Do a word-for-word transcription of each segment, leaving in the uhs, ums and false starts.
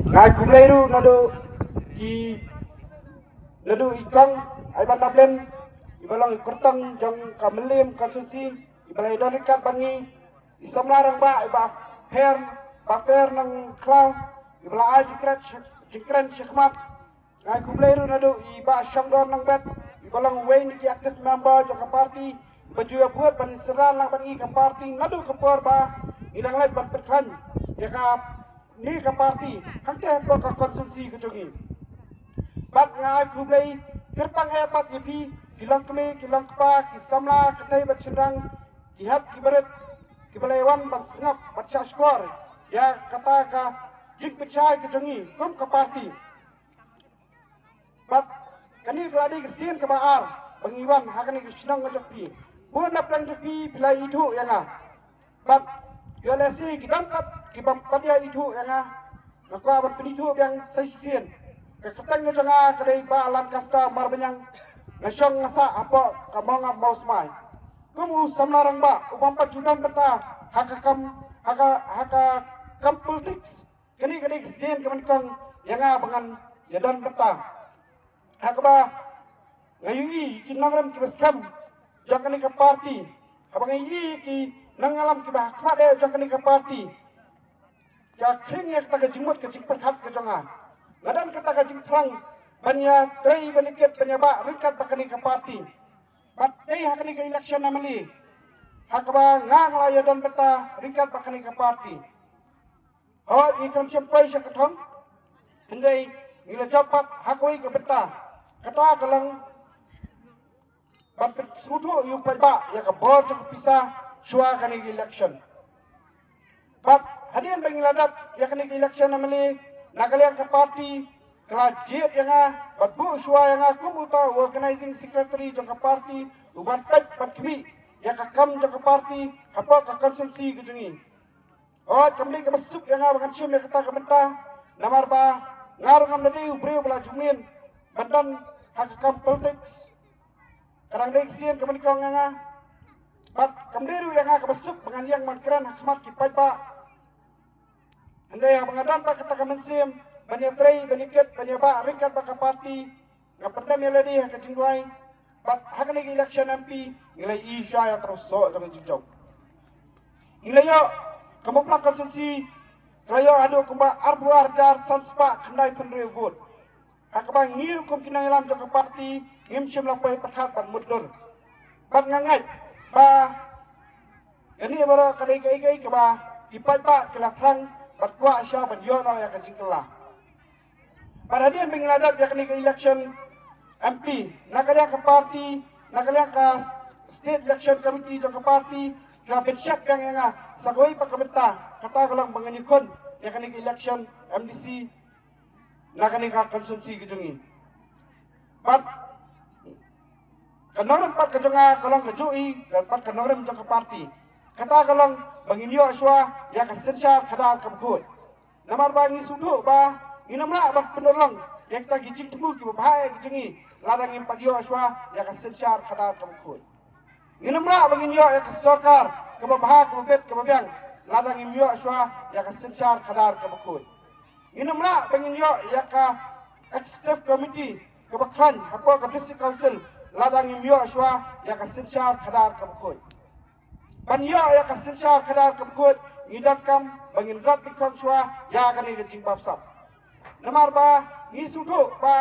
Nga ai khublei ruh naduh i, naduh i kong Aibandablin, iba long i kyrtong jong ka Mylliem constituency, iba la ïadon ryngkat bad ngi, i samla rangbah iba pher, ba pher nang khlaw, iba la ai jingkren, jingkren shakhmat. Nga ai khublei ruh naduh i Bah Shangdor Nongbet, iba long uwei na ki active member jong ka party, iba ju ïa bud ban ïasyrdoh lang bad ngi ka party naduh ka por ba ngi dang leit ban pyrkhat ïa kane ka party hangtei hapoh ka constituency ka jong ngi. Bad nga ai khublei kyrpang eh pat ïa phi ki longkmie, ki longkpa, ki samla, kynthei bad shynrang, ki hep ki barit, kiba la wan ban sngap bad shahshkor ïa kata ka jingpynshai ka jong ngi kum ka party. Bad kane ka la dei ka sien kaba ar ba ngi wan ha kane ka shnong ka jong phi. Bun na pdeng jong phi phi la ithuh ïa nga. Bad ïoh lehse ki don pat ki bym pat ïa ithuh ïa nga. Nga kwah ban pynithuh biang sa shisien. Ka kyrteng ka jong nga ka dei Bah Lancaster Marbaniang. Nga shong nga sah hapoh ka Mawngap Mawsmai. Kum u samla rangbah u bym pat ju don bynta ha ka kam, ha ka, ha ka kam politics. Kane ka dei ka sien kaba nyngkong ïa nga ba ngan ïa don bynta. Ha kaba nga ïohi ki nongrim kiba skhem jong kane ka party, haba nga ïohi ki nongïalam kiba ha khmat eh jong kane ka party, ka khring ïa kata ka jingmut ka jingpyrkhat ka jong nga. Nga don kata ka jingthrang ban ïa trei ban ïa kit ban ïa bah ryngkat bad kane ka party. Bad dei ha kane ka election M L A ha kaba nga nga la ïa don bynta ryngkat bad kane ka party. Hooid, ngi khlem shym poi sha ka thong. Hynrei ngi la jop pat ha kawei ka bynta. Kata ka long ban pynsngewthuh ïa u paidbah ïa ka bor jong ka pisa shuwa kane ka election. Bad hadien ba ngi la dep ïa kane ka election M L A, na ka liang ka party ka la jied ïa nga bad buh shuwa ïa nga kum uta u organising secretary jong ka party, u ban peit ban khmih ïa ka kam jong ka party hapoh ka constituency ka jong ngi. Hooid, kam dei kaba suk ïa nga ba ngan shim ïa kata ka bynta, namar ba nga ruh ngam dei u briew ba la jumien ban don ha ka kam politics. Ka dang dei ka sien kaba nyngkong ïa nga. Bad kam dei ruh ïa nga kaba suk ba ngan ïeng ban kren ha khmat ki paidbah. Hynrei haba nga don bad kata ka mynsiem ban ïa trei, ban ïa kit, ban ïa bah ryngkat bad ka party, nga pyndem ïa lade ha ka jingduwai. Bad ha kane ka election M P ngi la ïohi shuwa ïa ka rosok jong ka jingjop. Ngi la ïoh, ka Mawphlang constituency ka la ïoh haduh kumba arphew ar hajar san spah khyndai phew hynriew vote. Ha kaba ngi ruh kum ki nongïalam jong ka party ngim shym la poi pyrkhat bad mutdur. Bad nga ngeit ba kane baroh ka dei kaei kaei kaba ki paidbah ki la thrang bad kwah sha ban ïoh noh ïa ka jingkylla. Bad hadien ba ngi la dep ïa kane ka election M P, na ka liang ka party, na ka liang ka State Election Committee jong ka party, ka la pynshet biang ïa nga sa kawei pat ka bynta, kata ka long ba ngan ïakhun ïa kane ka election M D C na kane ka constituency ka jong ngi. Bad ka nongrim pat ka jong nga ka long kajuh hi bad ka nongrim jong ka party. Kata ka long ba ngin ïoh shuwa ïa ka synshar khadar kaba khuid. Namar ba ngi sngewthuh ba ngin ym lah ban pynurlong ïa kita ki jingthmu kiba bha ïa ki jong ngi lada ngim pat ïoh shuwa ïa ka synshar khadar kaba khuid. Ngin ym lah ba ngin ïoh ïa ka sorkar kaba bha, kaba bit, kaba biang lada ngim ïoh shuwa ïa ka synshar khadar kaba khuid. Ngin ym lah ba ngin ïoh ïa ka executive committee kaba khlaiñ hapoh ka district council lada ngim ïoh shuwa ïa ka synshar khadar kaba khuid. Ban ïoh ïa ka synshar khadar kaba khuid ngi donkam ba ngin rat bit khong shuwa ïa kane ka jingbamsap. Namar ba ngi sngewthuh ba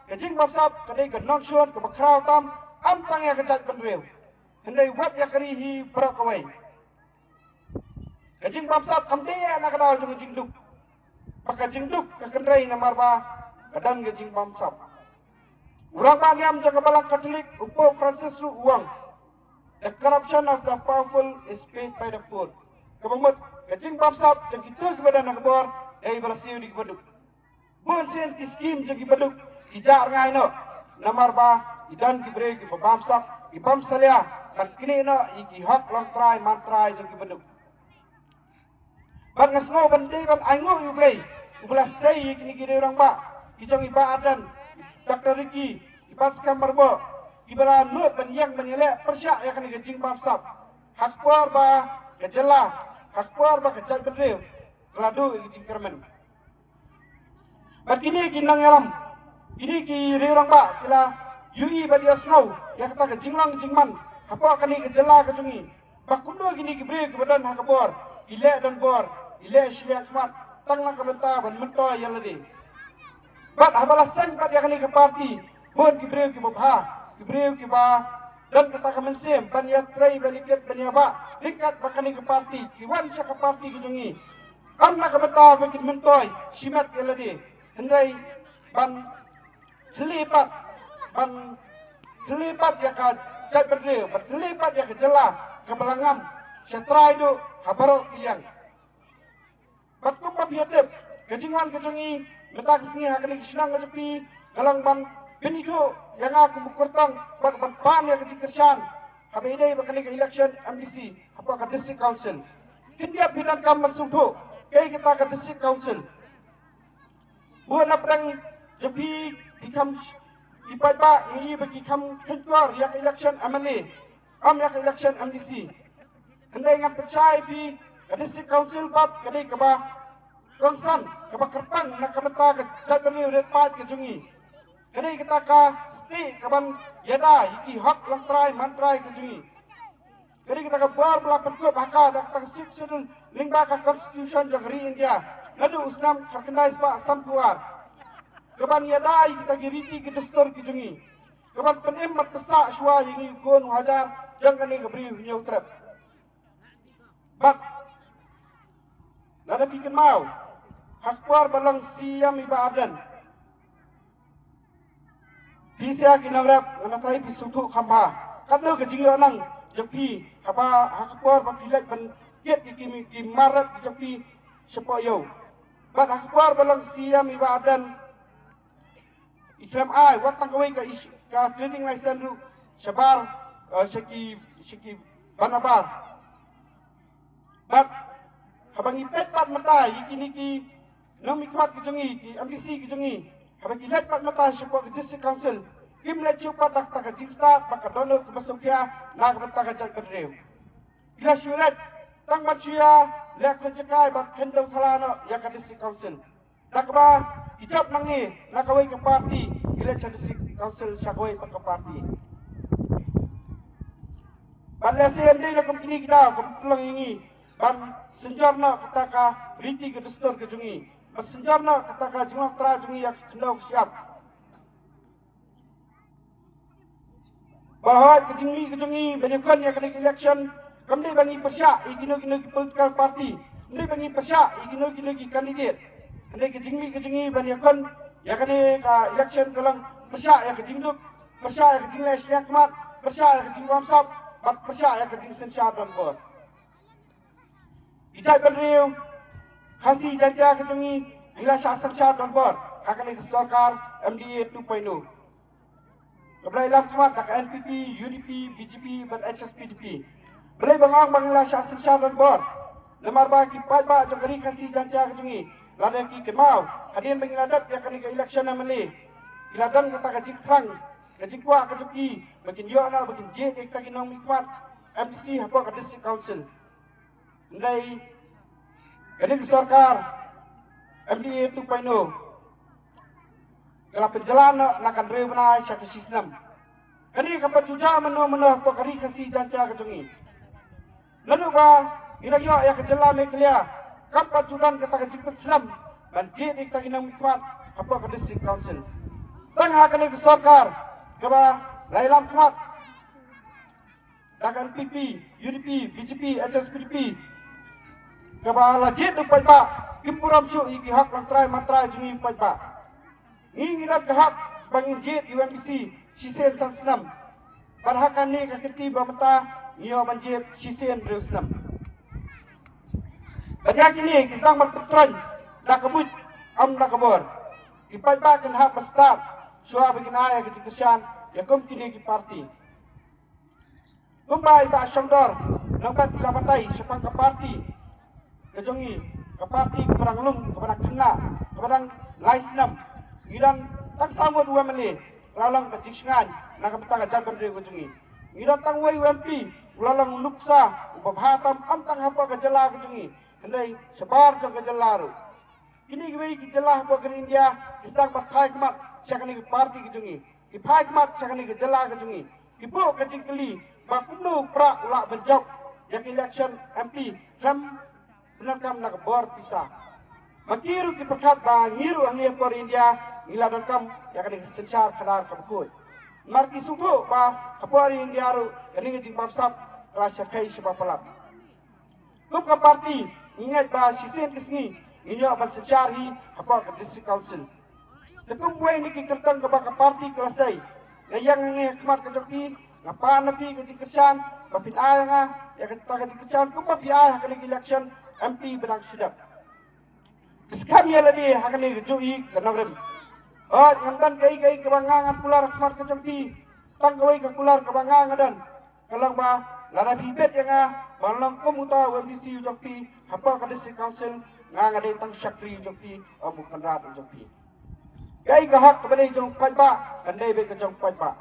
ka jingbamsap ka dei ka nongshun kaba khraw tam, ym tang ïa ka jaitbynriew, hynrei wat ïa ka ri hi baroh kawei. Ka jingbamsap kam dei na ka daw jong ka jingduk. Ba ka jingduk ka kynrei namar ba ka don ka jingbamsap. U rangbah niam jong ka Balang Katholik, u Pope Francis ruh u ong, "The corruption of the powerful is paid by the poor." Kaba mut ka jingbamsap jong kito kiba don ha ka bor, dei ba la siew da kiba duk. Bun sien ki skim jong kiba duk ki jah rngai noh, namar ba ki don ki briew kiba bamsap, ki bamsalia ban knieh noh ïa ki hok longtrai mantrai jong kiba duk. Bad nga sngew ban dei ban ainguh ïa U Blei uba la sei ïa kine ki riew rangbah, ki jong i Bah Ardent, Doctor Ricky, i Bah Skhem Myrboh, kiba la nud ban ïeng ban ïaleh pyrshah ïa kane ka jingbamsap. Ha ka por ba ka jylla, ha ka por ba ka jaitbynriew ka la duh ïa ka jingkyrmen. Bad kine ki nongïalam, kine ki riew rangbah ki la ïohi bad ïohsngew ïa kata ka jinglong jingman hapoh kane ka jylla ka jong ngi. Ba kumno kine ki briew kiba don ha ka bor ki leh don bor, ki leh shiliang khmat tang na ka bynta ban myntoi ïa lade. Bad haba la seng pat ïa kane ka party, bun ki briew kiba bha, ki briew kiba don kata ka mynsiem ban ïatrei, ban ïakit, ban ïabah ryngkat bad kane ka party, ki wan sha ka party ka jong ngi. Kam na ka bynta ba kin myntoi shimet ïa lade, hynrei ban khlieh pat, ban khlieh pat ïa ka jaitbynriew, ban khlieh pat ïa ka jylla kaba la ngam shatrai duh ha baroh ki liang. Bad kumba phi ïatip, ka jingwan ka jong ngi mynta ka sngi ha kane ka shnong ka jong phi ka long ban pynithuh ïa nga kum u kyrtong bad ban pan ïa ka jingkyrshan haba ïadei bad kane ka election M D C hapoh ka District Council. Khyndiat phi donkam ban sngewthuh kaei kata ka District Council. Bun na pdeng jong phi ki kham, ki paidbah ngi i ba ki kham kheiñkor ïa ka election M L A, ym ïa ka election M D C. Hynrei ngan pynshai ïa phi, ka District Council pat ka dei kaba kongsan, kaba kyrpang na ka bynta ka jaitbynriew rit paid ka jong ngi. Ka dei kata ka stieh kaban ïada ïa ki hok longtrai mantrai ka jong ngi. Ka dei kata ka bor ba la pynkup ha ka da kata ka Sixth Schedule lyngba ka Constitution jong ka ri India naduh u snem khatkhyndai spah sanphew ar, kaban ïada ïa kita ki riti ki dustur ki jong ngi, kaban pynim bad pynsah shuwa ïa ngi u khun u hajar jong kane ka Bri u Hynñiewtrep. Bad lada phi kynmaw, ha ka por ba long C M i Bah Ardent, phi sha ki nongrep, nga trai phi sngewthuh kham bha katno ka jingïohnong jong phi haba ha ka por ba phi leit ban kit ïa ki, ki mar rep jong phi shapoh ïew. Bad ha ka por ba long C M i Bah Ardent, i khlem ai wat tang kawei ka ish-, ka trading license ruh shabar, eh, sha ki, sha ki banabar. Bad haba ngi peit pat mynta ïa kine ki nongmihkhmat ki jong ngi, ki M D C ki jong ngi, haba ki leit pat mynta shapoh ka District Council, kim leit shuh pat da kata ka jingstad bad ka dohnud kaba sngewkhia na ka bynta ka jaitbynriew. Ki la shu leit tang ban shu ïaleh khun jaka bad khyndew thala noh ïa ka District Council. Da kaba ki jop nangne na kawei ka party, ki leit sha District Council sha kawei pat ka party. Bad lehse ym dei na kum kine ki daw kum pynlong ïa ngi ban synjor noh kata ka riti ka dustur ka jong ngi, ban synjor noh kata ka jinglong trai jong ngi ïa ka khyndew ka shyiap. Ba hooid ka jingmih ka jong ngi ban ïakhun ïa kane ka election kam dei ba ngi pyrshah ïa kino kino ki political party, ym dei ba ngi pyrshah ïa kino kino ki candidate. Hynrei ka jingmih ka jong ngi ban ïakhun ïa kane ka election ka long pyrshah ïa ka jingduk, pyrshah ïa ka jingleh shiliang khmat, pyrshah ïa ka jingbamsap bad pyrshah ïa ka jingsynshar donbor. Ki jaitbynriew Khasi Jaiñtia ka jong ngi, ngi la shah synshar donbor ha kane ka sorkar M D A two point oh. Kaba la ïalam khmat da ka N P P, U D P, B J P bad H S P D P. Balei ba nga ong ba ngi la shah synshar donbor? Namar ba ki paidbah jong ka Ri Khasi Jaiñtia ka jong ngi, lada ki kynmaw, hadien ba ngi la dep ïa kane ka election M L A, ki la don kata ka jingthrang, ka jingkwah ka jong ki ba kin ïoh noh ba kin jied ïa kita ki nongmihkhmat M D C hapoh ka District Council. Hynrei kane ka sorkar M D A two point oh ka la pynjlan noh na ka hynriew bnai sha ka shisnem. Kane kam pat ju jah mynno mynno hapoh ka Ri Khasi Jaiñtia ka jong ngi. Naduh ba ngi la ïoh ïa ka jylla Meghalaya, kam pat ju don kata ka jingpynslem ban jied ïa kita ki nongmihkhmat hapoh ka District Council. Tang ha kane ka sorkar kaba la ïalam khmat da ka N P P, U D P, B J P, H S P D P, kaba la jied da u paidbah, kim burom shuh ïa ki hok longtrai mantrai jong ngi u paidbah. Ngi ngi don ka hok ba ngin jied ïa u M D C shisien san snem. Bad ha kane ka kynti ba mynta ngi ïoh ban jied shisien hynriew snem. Bad ïa kine ki sdang ban pyntroiñ da ka buit, ym da ka bor. Ki paidbah kin hap ban stad shuwa ba kin ai ïa ka jingkyrshan ïa kum kine ki party. Kumba i Bah Shongdor Nongbet i la batai shaphang ka party ka jong ngi, ka party kaba dang lung, kaba dang khynnah, kaba dang lai snem. Ngi don tang saw ngut u M L A u la long ka jingshngaiñ na ka bynta ka jaitbynriew ka jong ngi. Ngi don tang uwei u M P u la long u nuksa uba bha tam, ym tang hapoh ka jylla ka jong ngi, hynrei shabar jong ka jylla ruh. Kine kiwei ki jylla hapoh ka ri India ki sdang ban phai khmat sha kane ka party ka jong ngi. Ki phai khmat sha kane ka jylla ka jong ngi. Ki buh ka jingkylli ba kumno u Prah u lah ban jop ïa ka election M P khlem pyndonkam na ka bor pisa. Ma ki ruh ki pyrkhat ba ngi ruh hangne hapoh India ngi la donkam ïa kane ka synshar khadar kaba khuid. Namar ki sngewthuh ba hapoh India ruh kane ka jingbamsap ka la shyrkhei shaba palat. Kum ka party ngi ngeit ba shisien ka sngi ngin ïoh ban synshar hi hapoh ka District Council. Te kum uwei na ki kyrteng kaba ka party ka la sei, nga ïeng hangne ha khmat ka jong phi, nga pan na phi ka jingkyrshan ba phin ai ha nga ïa kata ka jingkyrshan kumba phi ai ha kane ka election M P ba dang shu dep. Skhem ïa lade ha kane kajuh ka nongrim. Hooid, ngam don kaei kaei kaba nga ngan kular ha khmat ka jong phi. Tang kawei ka kular kaba nga nga don ka long ba lada phi bit ïa nga ban long kum uta u M D C u jong phi hapoh ka District Council, nga nga dei tang shakri u jong phi, ym u kynrad u jong phi. Kaei ka hok kaba dei jong u paidbah kan dei beit ka jong u paidbah.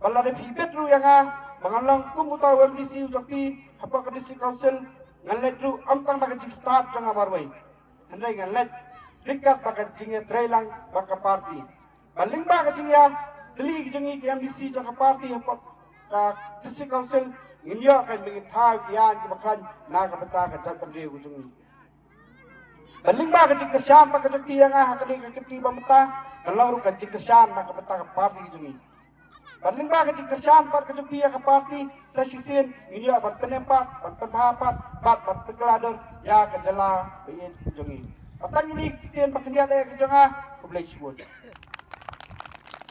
Bad lada phi bit ruh ïa nga ba ngan long kum uta u M D C u jong phi hapoh ka District Council, ngan leit ruh ym tang da ka jingstad jong nga marwei, hynrei ngan leit ryngkat bad ka jingïatreilang bad ka party. Bad lyngba ka jingïatylli ka jong ngi ki M D C jong ka party hapoh ka District Council, ngin ïoh ka jingthaw ki aiñ kiba khlaiñ na ka bynta ka jaitbynriew ka jong ngi. Bad lyngba ka jingkyrshan pat ka jong phi ïa nga ha kane ka kti ba mynta, kan long ruh ka jingkyrshan na ka bynta ka party ka jong ngi. Bad lyngba ka jingkyrshan pat ka jong phi ïa ka party, sa shisien ngin ïoh ban pynem pat, ban pynbha pat, bad ban pynkylla dur ïa ka jylla ba ïeit ka jong ngi. Bad tang kine ki ktien ba khyndiat eh ka jong nga, khublei shibun.